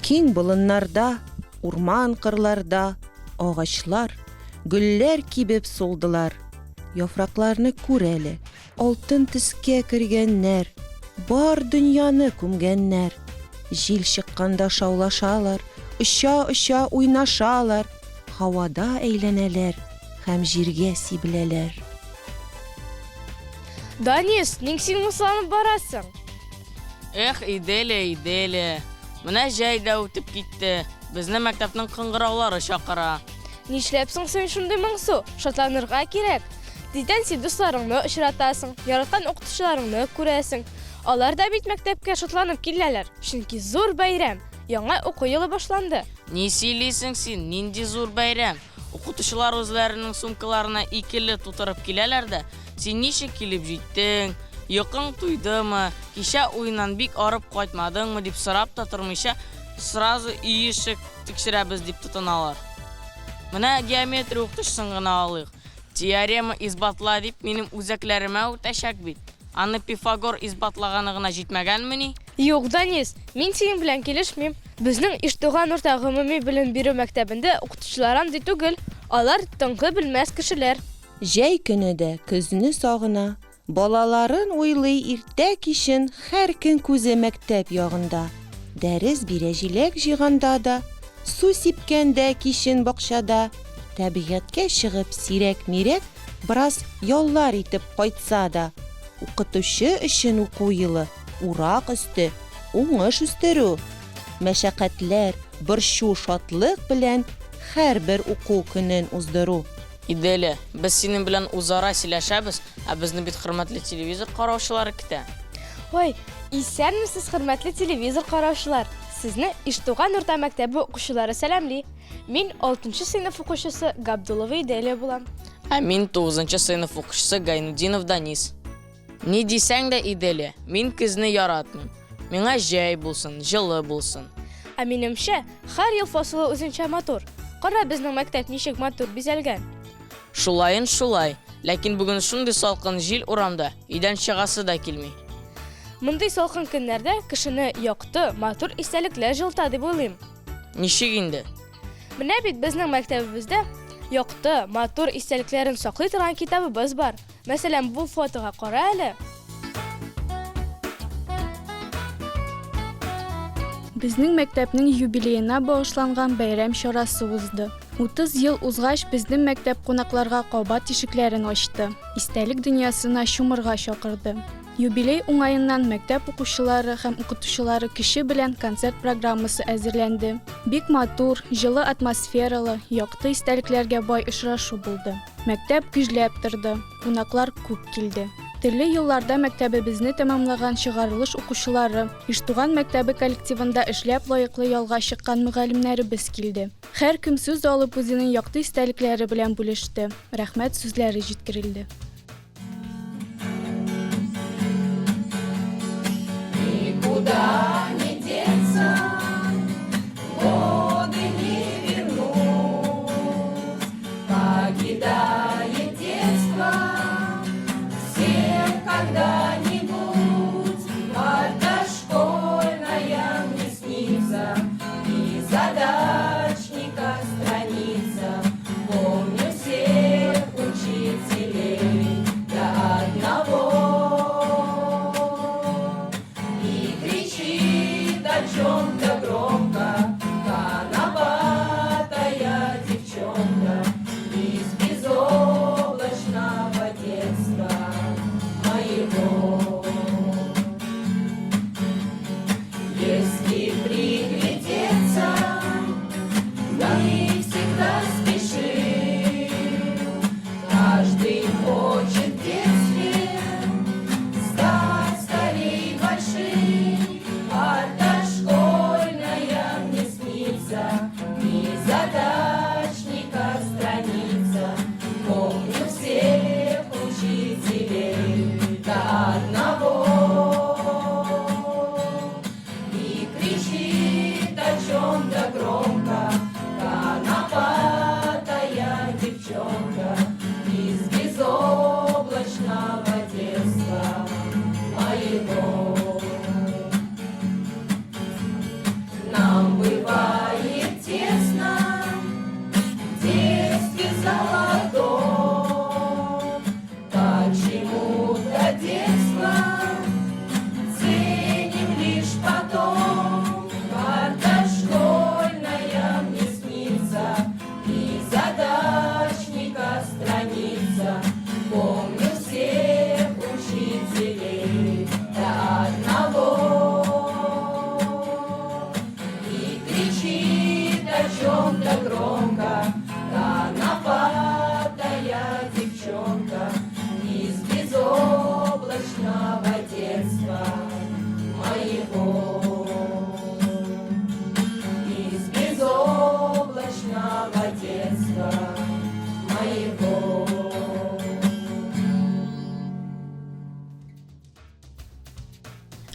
Киң болыннарда, урман-кырларда агачлар, гөлләр кибеп сулдылар. Яфракларны күр әле, алтын төскә кергәннәр, бар дөньяны күмгәннәр. Җил чыкканда шаулашалар, оча-оча уйнашалар, һавада әйләнәләр һәм җиргә сибеләләр. Данис, ник син моңсуланып барасың? Эх, Иделия, Иделия. Менә җәй дә үтеп китте. Безне мәктәпнең кыңгыраулары чакыра. Нишләп соң син шундый моңсу? Шатланырга кирәк. Тиздән син дусларыңны очратасың, яраткан укытучыларыңны күрәсең. Алар да бит мәктәпкә шатланып киләләр, чөнки зур бәйрәм, яңа уку елы башланды. Ни сөйлисең син, нинди зур бәйрәм? Укытучылар үзләренең сумкаларына икеле тутырып киләләр дә, син ничек килеп җиттең, йокың туйдымы, кичә уеннан бик арып кайтмадыңмы дип сорап та тормыйча, сразу өй ишек тикшерәбез дип тотыналар. Менә геометрия укытучысын гына алыйк. Теорема исбатла дип минем үзәкләремә үтәчәк бит. Аны Пифагор исбатлаганы гына җитмәгәнмени? Юк, Данис, мин синең белән килешмим. Безнең Иштуган урта гомуми белем бирү мәктәбендә укытучылар андый түгел. Алар, тынгы белмәс кешеләр. Җәй көне дә көзне сагына, балаларын уйлый иртә-кичен һәр көн күзе мәктәп ягында. Дәрес бирә җиләк җыйганда да, су сипкәндә кичен бакчада, табигатькә чыгып сирәк-мирәк бераз яллар итеп кайтса да, укытучы өчен уку елы, урак өсте, уңыш үстерү, мәшәкатьләр, борчу, шатлык белән һәрбер уку көнен уздыру. Иделия, без синең белән үзара сөйләшәбез, ә безне бит хөрмәтле телевизор караучылары көтә. Ой, исәнмесез, хөрмәтле телевизор караучылар! Сезне Иштуган урта мәктәбе укучылары сәламли. Мин алтынчы сыйныф укучысы Габдуллова Иделия булам. Ә мин тугызынчы сыйныф укучысы Гайнутдинов Данис. Ни дисәң дә, Иделия, мин көзне яратмыйм. Миңа җәй булсын, җылы булсын. Ә минемчә, һәр ел фасылы үзенчә матур. Кара, безнең мәктәп ничек матур бизәлгән. Шулаен шулай, ләкин бүген шундый салкын җил урамда, өйдән чыгасы да килми. Мондый салкын көннәрдә кешене якты, матур истәлекләр җылыта дип уйлыйм. Ничек инде? Менә бит безнең мәктәбебездә якты, матур истәлекләрен саклый торган китабыбыз бар. Мәсәлән, бу фотога кара әле. Безнең мәктәпнең юбилеена багышланган бәйрәм чарасы узды. 30 ел узгач, безнең мәктәп кунакларга кабат ишекләрен ачты, истәлек дөньясына чумырга чакырды. Юбилей уңаеннан мәктәп укучылары һәм укытучылары көче белән концерт программасы әзерләнде. Бик матур, җылы атмосфералы, якты истәлекләргә бай очрашу булды. Мәктәп гөжләп торды, кунаклар күп килде. Төрле елларда мәктәбебезне тәмамлаган чыгарылыш укучылары, Иштуган мәктәбе коллективында эшләп лаеклы ялга чыккан мөгаллимнәребез килде. Һәркем сүз алып үзенең якты истәлекләре белән бүлеште, рәхмәт сүзләре җиткерелде. Никуда не деться, годы не вернуть. Покидает детство всех когда-нибудь. Парта школьная мне снится и задачника страница. Помню всех учителей до одного. И кричит о чем-то громко конопатая девчонка из безоблачного детства моего. Если приглядеться, мы всегда спешим. Каждый хочет в детстве стать скорей большим. Парта школьная мне снится и задачника страница. Помню всех учителей до одного. И кричит о чем-то громко конопатая девчонка из безоблачного детства моего. Нам бы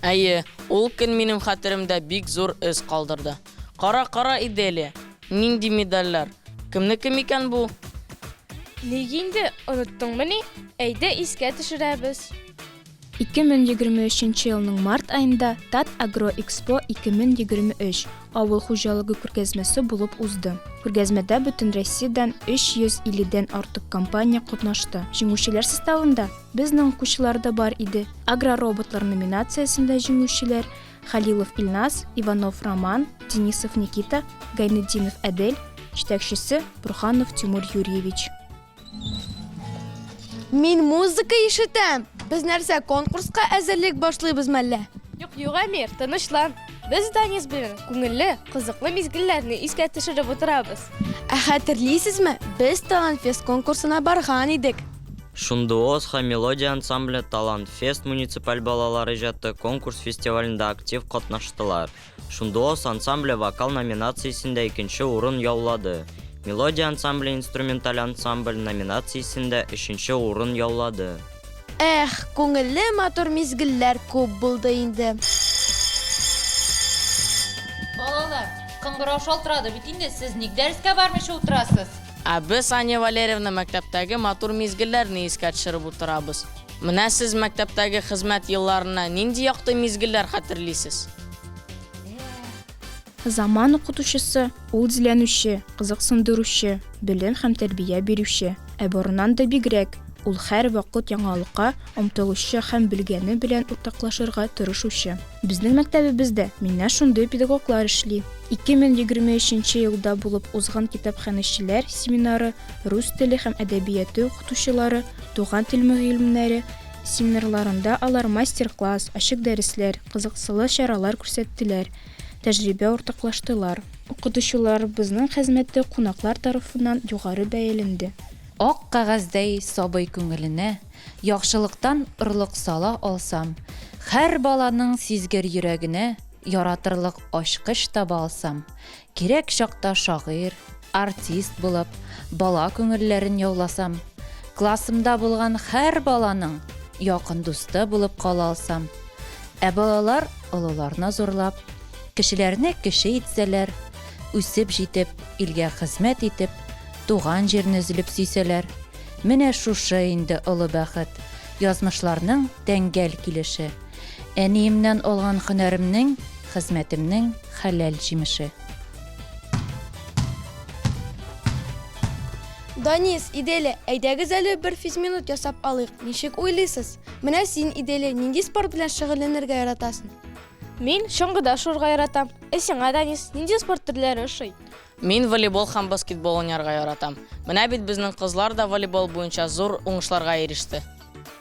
Әйе, ул көн минем хәтеремдә бик зур эз калдырды. Кара, кара, Иделия, нинди медальләр! Кемнеке микән бу? Ник инде, оныттыңмыни? Әйдә искә төшерәбез. 2023 нче елның март аенда Татагроэкспо 2023 авыл хуҗалыгы күргәзмәсе булып узды. Күргәзмәдә бөтен Россиядән 350 дән артык компания катнашты. Җиңүчеләр составында безнең укучылар да бар иде. Агророботлар номинациясендә җиңүчеләр, Хәлилов Илназ, Иванов Роман, Денисов Никита, Гайнетдинов Әдел, җитәкчесе, Бурханов Тимур Юрьевич. Мин музыка ишетәм. Без нәрсә, конкурска әзерлек башлыйбыз мәллә? Юк, юк, Әмир, тынычлан. Без Данис белән күңелле, кызыклы мизгелләрне искә төшереп утырабыз. Ә хәтерлисезме, без Талантфест конкурсына барган идек. Шундуоз һәм Мелодия ансамбле Талантфест муниципаль балалар иҗаты конкурс-фестивалендә актив катнаштылар. Шундуоз ансамбле вокал номинациясендә икенче урын яулады. Мелодия ансамбле инструменталь ансамбль номинациясендә өченче урын яулады. Эх, күңелле матур мизгелләр күп булды инде. Балалар, кыңгырау шалтырады бит инде, сез ник дәрескә бармыйча утырасыз? Ә без, Ания Валерьевна, мәктәптәге матур мизгелләрне искә төшереп утырабыз. Менә сез мәктәптәге хезмәт елларыннан нинди якты мизгелләр хәтерлисез? Заман укытучысы, ул диләнүче, кызыксындыручы, белем һәм тәрбия бирүче, ә барыннан да бигрәк, ул һәрвакыт яңалыкка омтылучы һәм белгәне белән уртаклашырга тырышучы. Безнең мәктәбебездә менә шундый педагоглар эшли. 2023 нче елда булып узган китапханәчеләр семинары, рус теле һәм әдәбияты укытучылары, туган тел мөгыйльмнәре семинарларында алар мастер-класс, ачык дәресләр, кызыксылы чаралар күрсәттеләр, тәҗрибә уртаклаштылар. Укытучыларыбызның хезмәте кунаклар тарафыннан югары бәяләнде. Ак кәгазьдәй сабый күңеленә Яхшылыктан орлык сала алсам, Һәр баланың сизгер йөрәгенә Яратырлык ачкыч таба алсам, Кирәк чакта шагыйрь, артист булып, Бала күңелләрен яуласам, Классымда булган һәр баланың Якын дусты булып кала алсам, Ә балалар олыларны зурлап, Кешеләрне кеше итсәләр, Үсеп җитеп, илгә хезмәт итеп, Туган җирне өзелеп сөйсәләр, Менә шушы инде олы бәхет, Язмышларның тәңгәл килеше. Әниемнән алган һөнәремнең, Хезмәтемнең хәләл җимеше. Данис, Иделя, әйдәгез әле бер физминут ясап алыйк, ничек уйлыйсыз? Менә син, Иделя, нинди спорт белән шөгыльләнергә яратасың? Мин чаңгыда шуырга яратам. Ә сиңа, Данис, нинди спорт төрләре ошый? Мин волейбол һәм баскетбол уйнарга яратам. Менә бит безнең кызлар да волейбол буенча зур уңышларга иреште.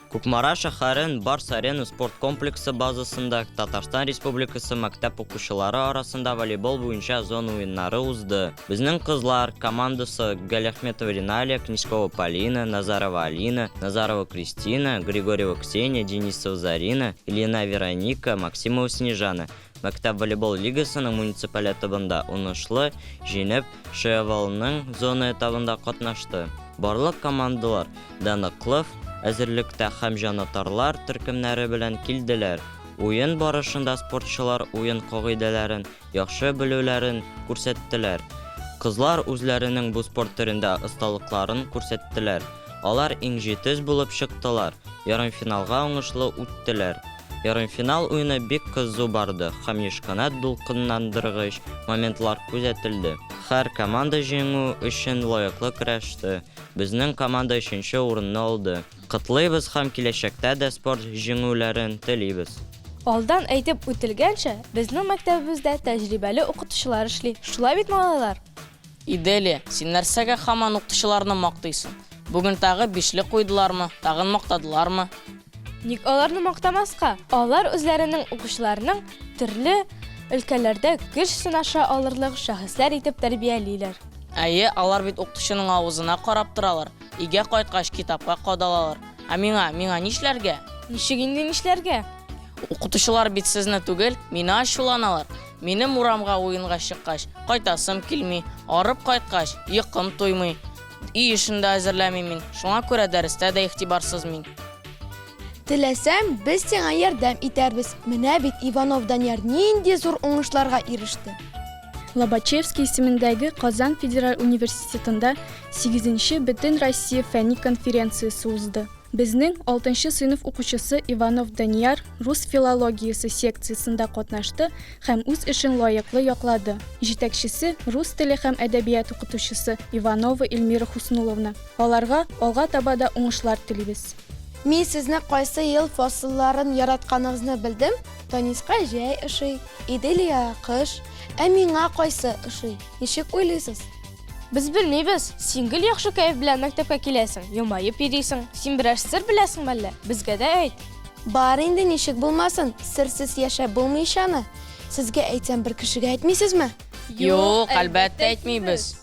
Кукмара шәһәрен Барс Арена спорт комплексы базасында Татарстан Республикасы мәктәп укучылары арасында волейбол буенча зона уеннары узды. Безнең кызлар командасы Галиахметова Риналия, Князькова Полина, Назарова Алина, Назарова Кристина, Григорьева Ксения, Денисова Зарина, Ильина Вероника, Максимова Снежана Мәктәп волейбол лигасының муниципаль этабында уңышлы җиңеп, ШЭВЛның зона этабында катнашты. Барлык командалар да ныклы әзерлектә һәм җанатарлар төркемнәре белән килделәр. Уен барышында спортчылар уен кагыйдәләрен яхшы белүләрен күрсәттеләр. Кызлар үзләренең бу спорт төрендә осталыкларын күрсәттеләр. Алар иң җитез булып чыктылар, ярымфиналга уңышлы үттеләр. Ярымфинал уены бик кызу барды һәм еш кына дулкынландыргыч моментлар күзәтелде. Һәр команда җиңү өчен лаеклы көрәште. Безнең команда өченче урынны алды. Котлыйбыз һәм киләчәктә дә спорт җиңүләрен телибез. Алдан әйтеп үтелгәнчә, безнең мәктәбебездә тәҗрибәле укытучылар эшли. Шулай бит, малайлар? Иделия, син нәрсәгә һаман укытучыларны мактыйсың? Бүген тагы бишле куйдылармы, тагын мактадылармы? Ник аларны мактамаска? Алар үзләренең укучыларының төрле өлкәләрдә көч сынаша алырлык шәхесләр итеп тәрбиялиләр. Әйе, алар бит укытучының авызына карап торалар, өйгә кайткач китапка кадалалар. Ә миңа, миңа нишләргә? Ничек инде нишләргә? Укытучылар бит сезне түгел, мине ачуланалар. Минем урамга уенга чыккач, кайтасым килми, арып кайткач, йокым туймый. Өй эшен дә әзерләмим мин, шуңа күрә дәрестә дә игътибарсыз мин. Теләсәң, без сиңа ярдәм итәрбез. Менә бит Иванов Данияр нинди зур уңышларга иреште. Лобачевский исемендәге Казан федераль университетында сигезенче Бөтенроссия фәнни конференциясе узды. Безнең алтынчы сыйныф укучысы Иванов Данияр рус филологиясе секциясендә катнашты һәм үз эшен лаеклы яклады. Җитәкчесе, рус теле һәм әдәбият укытучысы Иванова Эльмира Хуснулловна. Аларга алга таба да уңышлар телибез. Мин сезне кайсы ел фасылларын яратканыгызны белдем, Таниска җәй ошый, Иделиягә кыш, ә миңа кайсы ошый, ничек уйлыйсыз? Без белмибез, син гел яхшы кәеф белән мәктәпкә киләсең, елмаеп йөрисең. Син берәр сер беләсең мәллә? Безгә дә әйт. Бар инде, ничек булмасын, серсез яшәп булмый ич аны. Сезгә әйтсәм, бер кешегә әйтмисезме? Юк, әлбәттә әйтмибез.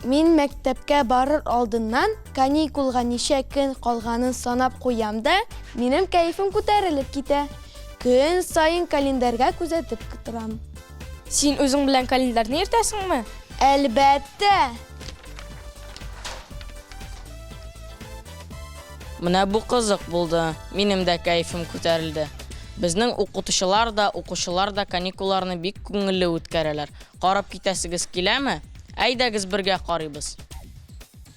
Мин мәктәпкә барыр алдыннан каникулга ничә көн калганын санап куям да, минем кәефем күтәрелеп китә. Көн саен календарьгә күзәтеп торам. Син үзең белән календарьны йөртәсеңме? Әлбәттә! Менә бу кызык булды, минем дә кәефем күтәрелде. Безнең укытучылар да, укучылар да каникулларны бик күңелле үткәрәләр. Карап китәсегез киләме? Әйдәгез бергә карыйбыз.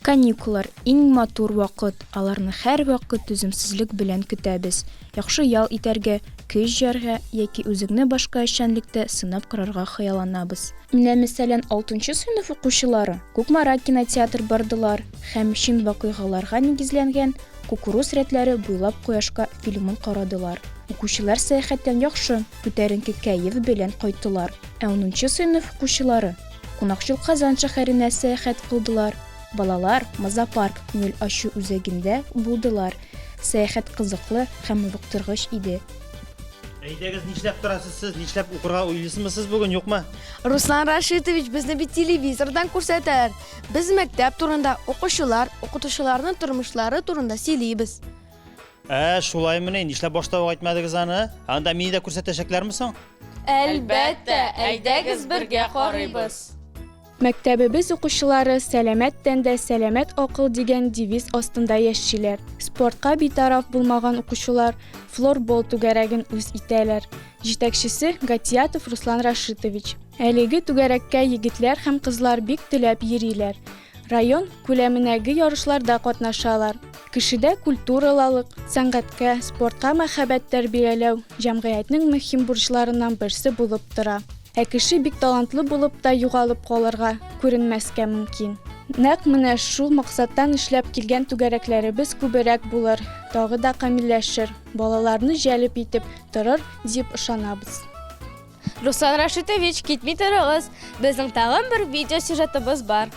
Каникуллар, иң матур вакыт, аларны һәрвакыт түземсезлек белән көтәбез. Яхшы ял итәргә, көч җыярга яки үзеңне башка эшчәнлектә сынап карарга хыялланабыз. Менә, мәсәлән, алтынчы сыйныф укучылары Кукмара кинотеатр бардылар һәм чын вакыйгаларга нигезләнгән Кукуруз рәтләре буйлап кояшка фильмын карадылар. Укучылар сәяхәттән яхшы, күтәренке кәеф белән кайттылар. Ә унынчы сыйныф укучылары Кунакчыл Казан шәһәренә сәяхәт кылдылар. Балалар Мазапарк күңел ачу үзәгендә булдылар. Сәяхәт кызыклы һәм мавыктыргыч иде. Әйдәгез, нишләп торасыз сез? Нишләп укырга уйлыйсызмы сез бүген, юкмы? Руслан Рашитович, безне бит телевизордан күрсәтәләр. Без мәктәп турында, укучылар, укытучыларның тормышлары турында сөйлибез. Ә, шулаймыни? Нишләп башта ук әйтмәдегез аны? Анда мине дә күрсәтәчәкләрме соң? Әлбәттә, әйдәгез бергә карыйбыз. Мәктәбебез укучылары Сәламәт тәндә сәламәт акыл дигән девиз астында яшиләр. Спортка битараф булмаган укучылар флорбол түгәрәген үз итәләр. Җитәкчесе, Гатиятов Руслан Рашитович. Әлеге түгәрәккә егетләр һәм кызлар бик теләп йөриләр. Район күләменәге ярышларда катнашалар. Кешедә культуралалык, сәнгатькә, спортка мәхәббәт тәрбияләү җәмгыятьнең мөһим бурычларыннан берсе булып тора. Ә кеше бик талантлы булып та югалып калырга, күренмәскә мөмкин. Нәкъ менә шул максаттан эшләп килгән түгәрәкләребез күберәк булыр, тагы да камилләшер, балаларны җәлеп итеп торыр дип ышанабыз. Руслан Рашитович, китми торыгыз, безнең тагын бер видео сюжетыбыз бар.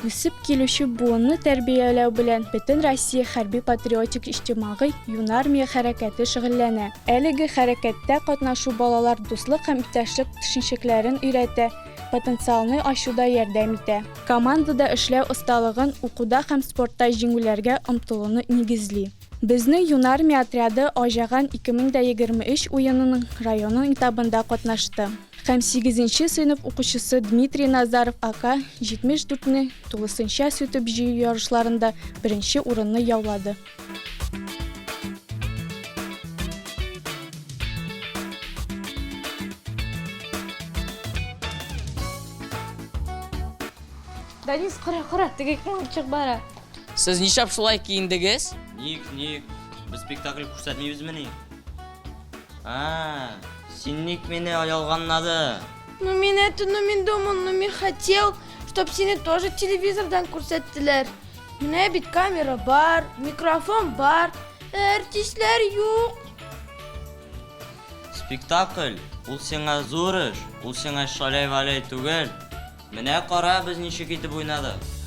Үсеп килүче буынны тәрбияләү белән бөтен Россия хәрби-патриотик иҗтимагый Юнармия хәрәкәте шөгыльләнә. Әлеге хәрәкәттә катнашу балалар дуслык һәм иптәшлек төшенчәкләрен өйрәтә, потенциалны ачуда ярдәм итә. Командада эшләү осталыгын, укуда һәм спортта җиңүләргә омтылуны нигезли. Безнең Юнармия отряды Аҗаган 2023 уенының районын этабында катнашты һәм сигезенче сыйныф укучысы Дмитрий Назаров АК 74 не тулысынча сүтеп җыю ярышларында беренче урынны яулады. Данис, кара, кара, теге кем чыгып бара. Сез нишләп шулай киендегез? Ник, ник? Без спектакль күрсәтмибезмени? А, син ник мине ялганлады? Ну мин это, ну мин думал, ну мин хотел, чтоб сине тоже телевизордан күрсәттеләр. Менә бит камера бар, микрофон бар, ә артистлар юк. Спектакль, ул сиңа зур эш, ул сиңа шаләй-валәй түгел. Менә кара, без ничек итеп уйнадык.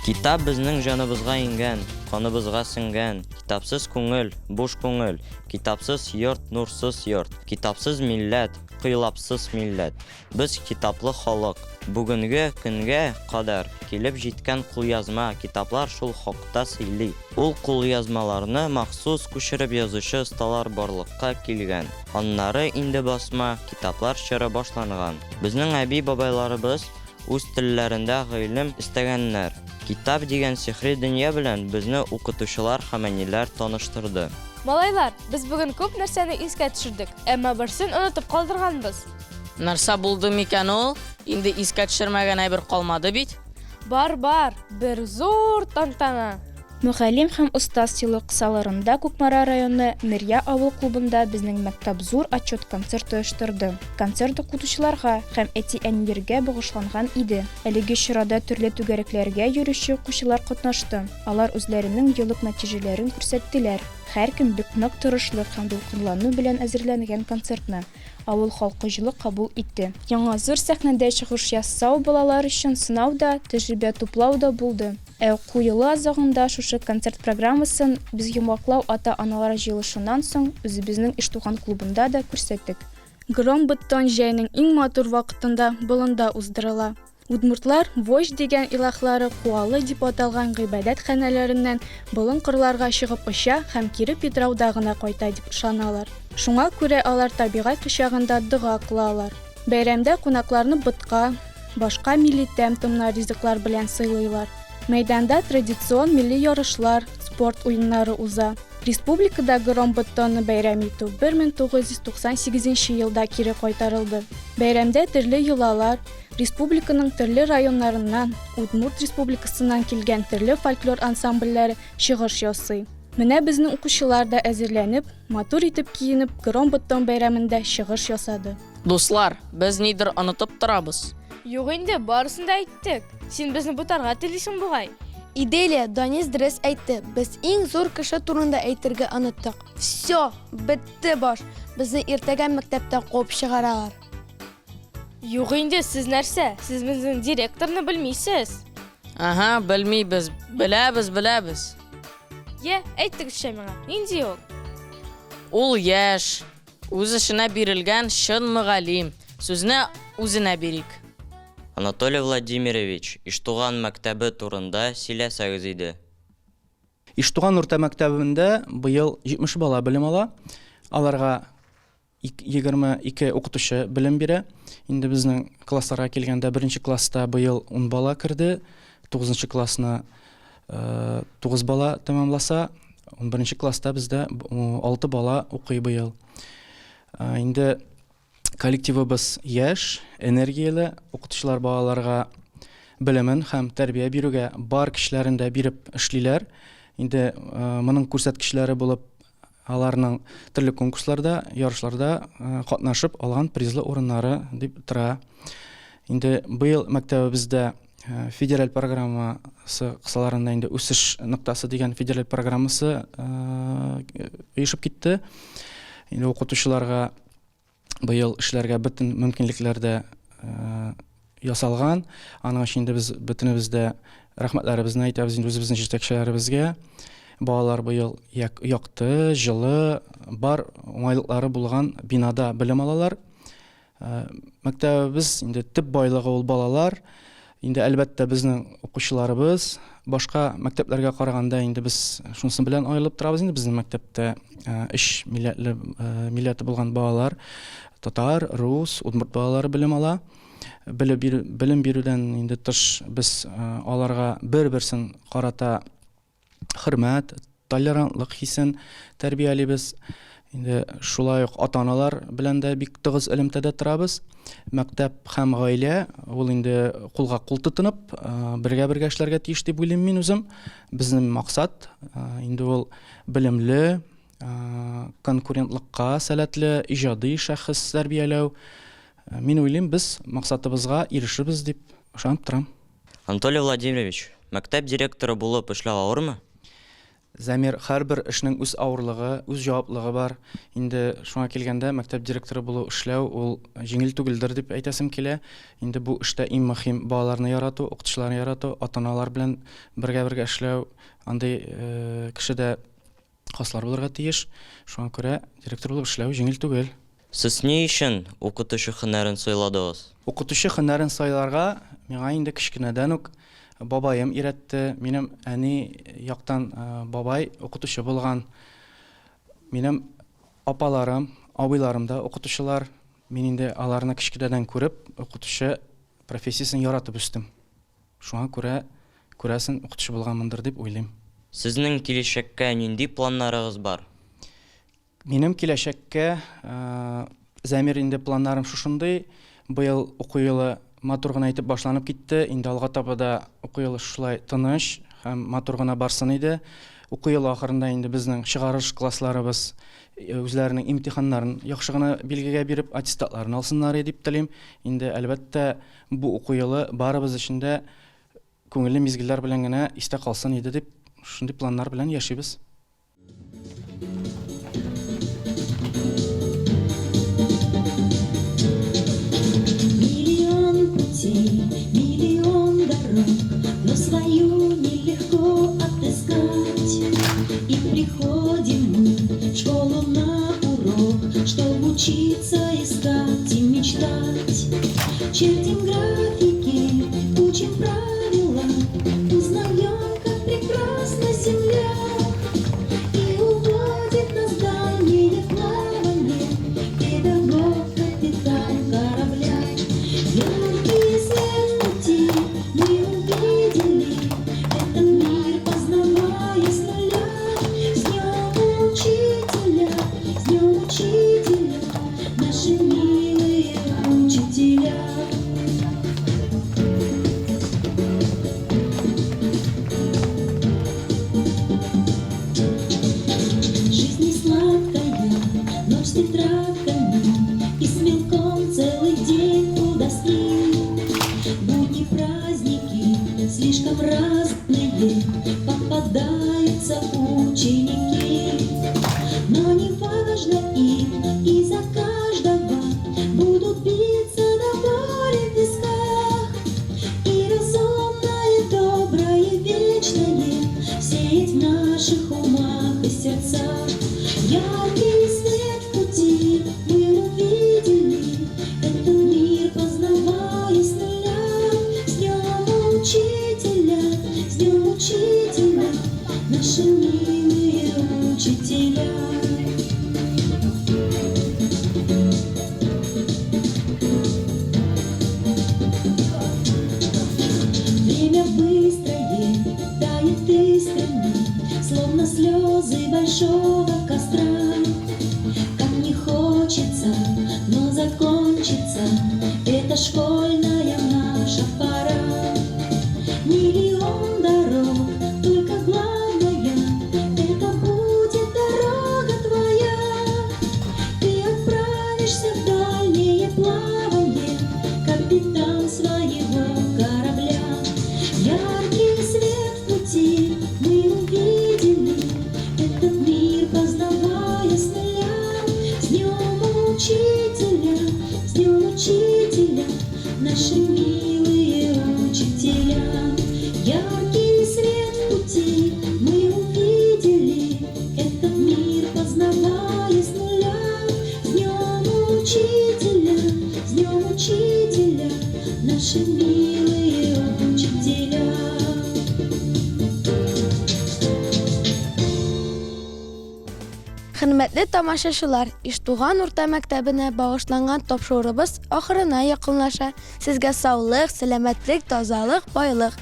Китап безнең җаныбызга иңгән, каныбызга сеңгән. Китапсыз күңел, буш күңел. Китапсыз йорт, нурсыз йорт. Китапсыз милләт, кыйлапсыз милләт. Без китаплы халык. Бүгенге көнгә кадәр килеп җиткән кулъязма китаплар шул хакта сөйли. Ул кулъязмаларны махсус күчереп язучы осталар барлыкка килгән. Аннары инде басма китаплар чоры башланган. Безнең әби-бабайларыбыз үз телләрендә гыйлем эстәгәннәр. Китап дигән сихри дөнья белән безне укытучылар һәм әниләр таныштырды. Малайлар, без бүген күп нәрсәне искә төшердек, әмма берсен онытып калдырганбыз. Нәрсә булды микән ул? Инде искә төшермәгән әйбер калмады бит. Бар, бар, бер зур тантана. Мөгаллим һәм остаз елы кысаларында Кукмара районы Нырья авыл клубында безнең мәктәп зур отчет концерт оештырды. Концерт укытучыларга һәм әти-әниләргә багышланган иде. Әлеге чарада төрле түгәрәкләргә йөрүче укучылар катнашты. Алар үзләренең еллык нәтиҗәләрен күрсәттеләр. Һәркем бик нык тырышлык һәм дулкынлану белән әзерләнгән концертны авыл халкы җылы кабул итте. Яңа зур сәхнәдә чыгыш ясау балалар өчен сынау да, тәҗрибә туплау да булды. Ә уку елы азагында шушы концерт программасын без йомгаклау ата-аналар җыелышыннан соң үзебезнең Иштуган клубында да күрсәттек. Громбыттон җәйнең иң матур вакытында болында уздырыла. Удмуртлар Вождь дигән илаһлары Куалы дип аталган гыйбадәт ханәләреннән болын-кырларга чыгып оча һәм кире Питрауда гына кайта дип ышаналар. Шуңа күрә алар табигать кочагында дога кылалар. Бәйрәмдә кунакларны ботка, башка милли тәм-томнар ризыклар белән сыйлыйлар. Мәйданда традицион милли ярышлар, спорт уеннары уза. Республикада Громбыттонны бәйрәм итү 1998 нче елда кире кайтарылды. Бәйрәмдә төрле йолалар, республиканың төрле районнарыннан, Удмурт Республикасыннан килгән төрле фольклор ансамбльләре чыгыш ясый. Менә безнең укучылар да әзерләнеп, матур итеп киенеп Громбыттон бәйрәмендә чыгыш ясады. Дуслар, без нидер онытып торабыз. Юк инде, барысын да әйттек. Син безне бутарга телисең бугай. Иделия, Данис дөрес әйтте. Без иң зур кеше турында әйтергә оныттык. Всё, бетте баш. Безне иртәгә мәктәптән куып чыгаралар. Юк инде, сез нәрсә? Сез безнең директорны белмисез. Ага, белмибез. Беләбез, беләбез. Йә, әйтегезчә миңа, нинди ул? Ул яшь, Үз эшенә бирелгән чын мөгаллим. Сүзне үзенә бирик. Анатолий Владимирович, Иштуган мәктәбе турында сөйләсәгез иде. Иштуган урта мәктәбендә быел 70 бала белем ала. Аларга 22 укытучы белем бирә. Инде безнең классларга килгәндә, беренче класста быел 10 бала керде, тугызынчы классны 9 бала тәмамласа, 11 класста бездә 6 бала укый быел. Инде коллективыбыз яшь, энергияле, укытучылар балаларга белемен һәм тәрбия бирүгә бар көчләрен дә биреп эшлиләр. Инде моның күрсәткечләре булып аларның төрле конкурсларда, ярышларда катнашып алган призлы урыннары дип тора. Инде быел мәктәбебездә федераль программасы кысаларында инде үсеш ноктасы дигән федераль программасы оешып китте. Инде укытучыларга быел эшләргә бөтен мөмкинлекләр дә ясалган. Аның өчен инде без бөтенебез дә рәхмәтләребезне әйтәбез инде үзебезнең җитәкчеләребезгә. Балалар быел якты, җылы, бар уңайлыклары булган бинада белем алалар. Мәктәбебез инде төп байлыгы ул балалар. Инде әлбәттә безнең укучыларыбыз башка мәктәпләргә караганда инде без шунысы белән аерылып торабыз инде безнең мәктәптә өч милләтле милләте булган балалар татар, рус, удмурт балалары белем ала. Белем бирү, белем бирүдән инде тыш без аларга бер-берсен карата хөрмәт, толерантлык хисен тәрбиялибез. Инде шулай ук ата-аналар белән дә бик тыгыз элемтәдә торабыз. Мәктәп һәм гаилә ул инде кулга кул тотынып, бергә-бергә эшләргә тиеш дип уйлыйм мин үзем. Безнең максат инде ул белемле, конкурентлыкка сәләтле, иҗади шәхес тәрбияләү. Мин уйлыйм, без максатыбызга ирешербез дип ышанып торам. Анатолий Владимирович, мәктәп директоры булып эшләү авырмы? Замир, һәрбер эшнең үз авырлыгы, үз җаваплыгы бар. Инде шуңа килгәндә, мәктәп директоры булу эшләү ул җиңел түгелдер дип әйтәсем килә. Инде бу эштә иң мөһим балаларны ярату, укытучыларны ярату, ата-аналар белән бергә-бергә эшләү. Андый кешедә. Класслар булырга тиеш. Шуңа күрә директор булып эшләү җиңел түгел. Сез ни өчен укытучы һөнәрен сайладыгыз? Укытучы һөнәрен сайларга миңа инде кечкенәдән үк бабаем өйрәтте. Минем әни яктан бабай укытучы булган. Минем апаларым, абыйларым да укытучылар. Мин инде аларны кечкенәдән күреп, укытучы профессиясен яратып үстем. Шуңа күрә, күрәсең, укытучы булганмындыр дип уйлыйм. Сезнең киләчәккә нинди планнарыгыз бар? Минем киләчәккә, Зәмир, инде планнарым шушындый. Быел уку елы матур гына итеп башланып китте. Инде алга таба да уку елы шулай тыныч һәм матур гына барсын иде. Уку елы ахырында инде безнең чыгарылыш классларыбыз үзләренең имтиханнарын яхшы гына билгегә биреп, аттестатларын алсыннар иде дип телим. Инде, әлбәттә, бу уку елы барыбыз өчен дә күңелле мизгелләр белән генә истә калсын иде дип, шундый планнар белән яшибез. Миллион путей, миллион дорог, но свою нелегко отыскать. И приходим мы в школу на урок, чтобы учиться искать и мечтать. Чертим графики, учим правила, узнаем, как прекрасна земля. И уводит нас в дальнее плавание педагог, капитан корабля. Яркий свет в пути мы увидели, этот мир познавая с нуля. С днем учителя, с днем учителя, наши милые учителя. Жизнь не сладкая, ночь с тетрадками И с мелком целый день у доски. Будни, праздники слишком разные Попадаются ученики. Но не важно им, и за каждого Будут биться до боли в висках. И разумное, доброе, вечное Сеять в наших умах и сердцах. Яркий свет в пути мы увидели, Этот мир познавая с нуля. С днем учителя, с днем учителя, Наши милые учителя. Время быстрое тает искрами, Словно слезы большого костра. Как не хочется, но закончится Эта школьная наша пора. Миллион дорог, только главное, Это будет дорога твоя. Ты отправишься в дальнее плавание, Капитан своего корабля. Яркий свет в пути мы увидели, Этот мир познавая с нуля. С днем учителя, с днем учителя, Наши милые учителя. Яркий свет в пути мы увидели, Этот мир познавая с нуля. С днем учителя, с днем учителя, Наши милые учителя. Хөрмәтле тамашачылар, Иштуган урта мәктәбенә багышланган тапшыруыбыз ахырына якынлаша. Сезгә саулык, сәламәтлек, тазалык, байлык.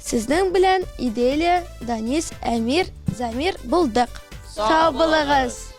Сезнең белән Иделия, Данис, Әмир, Замир булдык. Сау булыгыз!